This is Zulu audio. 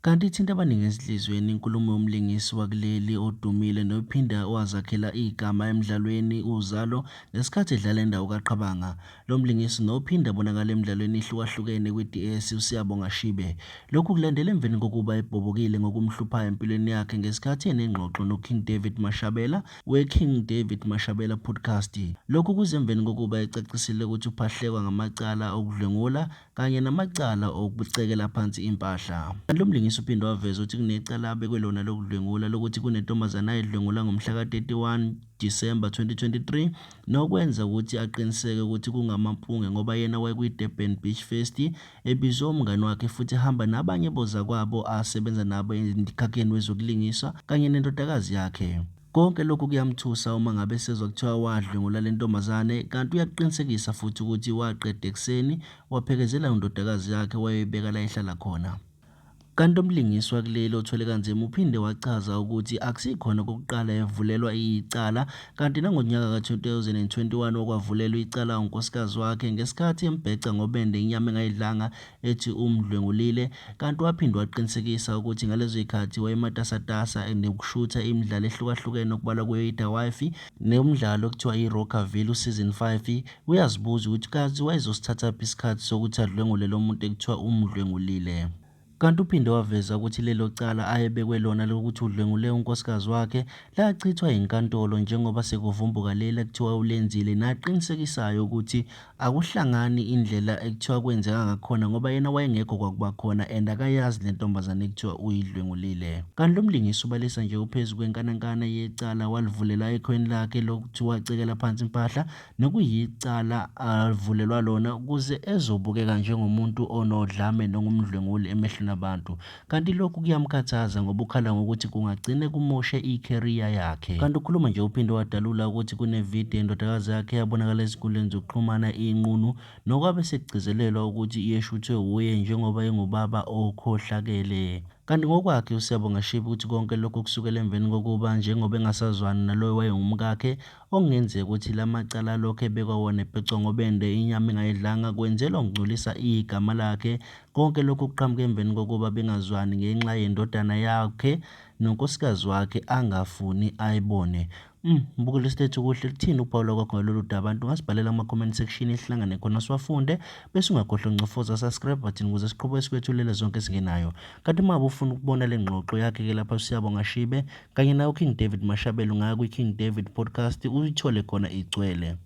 Kanti ithinta abaningi ezinhliziyweni inkulumo yomlingisi wakuleli odumile nophinde wazakhela igama emdlalweni Uzalo ngesikhathi edlala indawo kaQhabanga. Lo mlingisi nophinde abonakale emidlalweni ehlukahlukene kwiDS uSiyabonga Shibe. Lokhu kulandela emveni kokuba ebhobokile ngokumhluphayo empilweni yakhe ngesikhathi enengxoxo noKing David Mashabela weKing David Mashabela Podcast. Lokhu kuze emveni kokuba ecacisile ukuthi uphahlekwa ngamacala okudlwengula kanye namacala okucekela phansi impahla. Kanti lo mlingisi uphinde waveza ukuthi kunecala abekwe lona lokudlwengula lokuthi kunentombazane ayidlwengula ngomhla ka-31 Disemba 2023 nokwenza ukuthi aqiniseke ukuthi kungamampunge ngoba yena wayekwi-Durban Beach Fest ebizwe umngani wakhe futhi ehamba nabanye bozakwabo asebenza nabo emkhakheni wezokulingisa kanye nendodakazi yakhe. Konke lokhu kuyamthusa uma ngabe esezwa kuthiwa wadlwengula le ntombazane kanti uyakuqinisekisa futhi ukuthi waqeda ekuseni waphekezela indodakazi yakhe wayoyibeka la ehlala khona. Kanti umlingiswa kuleli othwele kanzima uphinde wachaza ukuthi akusikhona okokuqala evulelwa icala kanti nangonyaka ka-2021 okwavulelwa icala unkosikazi wakhe ngesikhathi embheca ngobende inyama engayidlanga ethi umdlwengulile kanti waphinde waqinisekisa ukuthi ngalezo zikhathi wayematasatasa nokushutha imidlalo ehlukahlukene okubalwa kuyo i-The Wife nomdlalo okuthiwa i-Rockerville uSeason 5. Uyazibuza ukuthi kazi wayezosithathaphi isikhathi sokuthi adlwengule lo muntu ekuthiwa umdlwengulile. Kanti uphinde waveza ukuthi lelo cala ayebekwe lona lokuthi udlwengule unkosikazi wakhe lachithwa yinkantolo njengoba sekuvumbuka leli ekuthiwa ulenzile naqinisekisayo ukuthi akuhlangani indlela ekuthiwa kwenzeka ngakhona ngoba yena wayengekho kwakuba khona and akayazi le ntombazane ekuthiwa uyidlwengulile. Kanti lo mlingisi ubalisa nje uphezu kwenkanankana yecala walivulela ekhweni lakhe lokuthi wacekela phansi impahla nokuyicala avulelwa lona ukuze ezobukeka njengomuntu onodlame nongumdlwenguli emehlweni abantu. Kanti lokhu kuyamkhathaza ngoba ukhala ngokuthi kungagcine kumoshe i-career yakhe. Kanti ukhuluma nje uphinde wadalula ukuthi kunevidiyo yendodakazi yakhe eyabonakala ezinkundleni zokuxhumana iyinqunu nokwabe sekugcizelelwa ukuthi iyeshuthwe wuye njengoba engubaba okhohlakele. Kanti ngokwakhe uSiyabonga Shibi uthi konke lokhu kusukela emveni kokuba njengoba engasazwani naloyo wayengumkakhe okungenzeka ukuthi la macala alokhu ebekwa wona ebhecwa ngobende inyama engayidlanga kwenzelwa ukungcolisa igama lakhe. Konke lokhu kuqhamuke emveni kokuba bengazwani ngenxa yendodana yakhe nonkosikazi wakhe angafuni ayibone. Mbukeli silethu kuhle kuthini ukuphawula kwakho ngalolu daba? Abantu ungasibhalela kuma-comment section esihlangane khona siwafunde bese ungakhohlwa uncofoza subscribe button ukuze siqhubeke sikwethulele zonke esingenayo. Kanti uma ufuna ukubona le ngxoxo yakhe-ke lapha uSiyabonga Shibe kanye nawo King David Mashabela ungaya kwi-King David Podcast uyithole khona igcwele.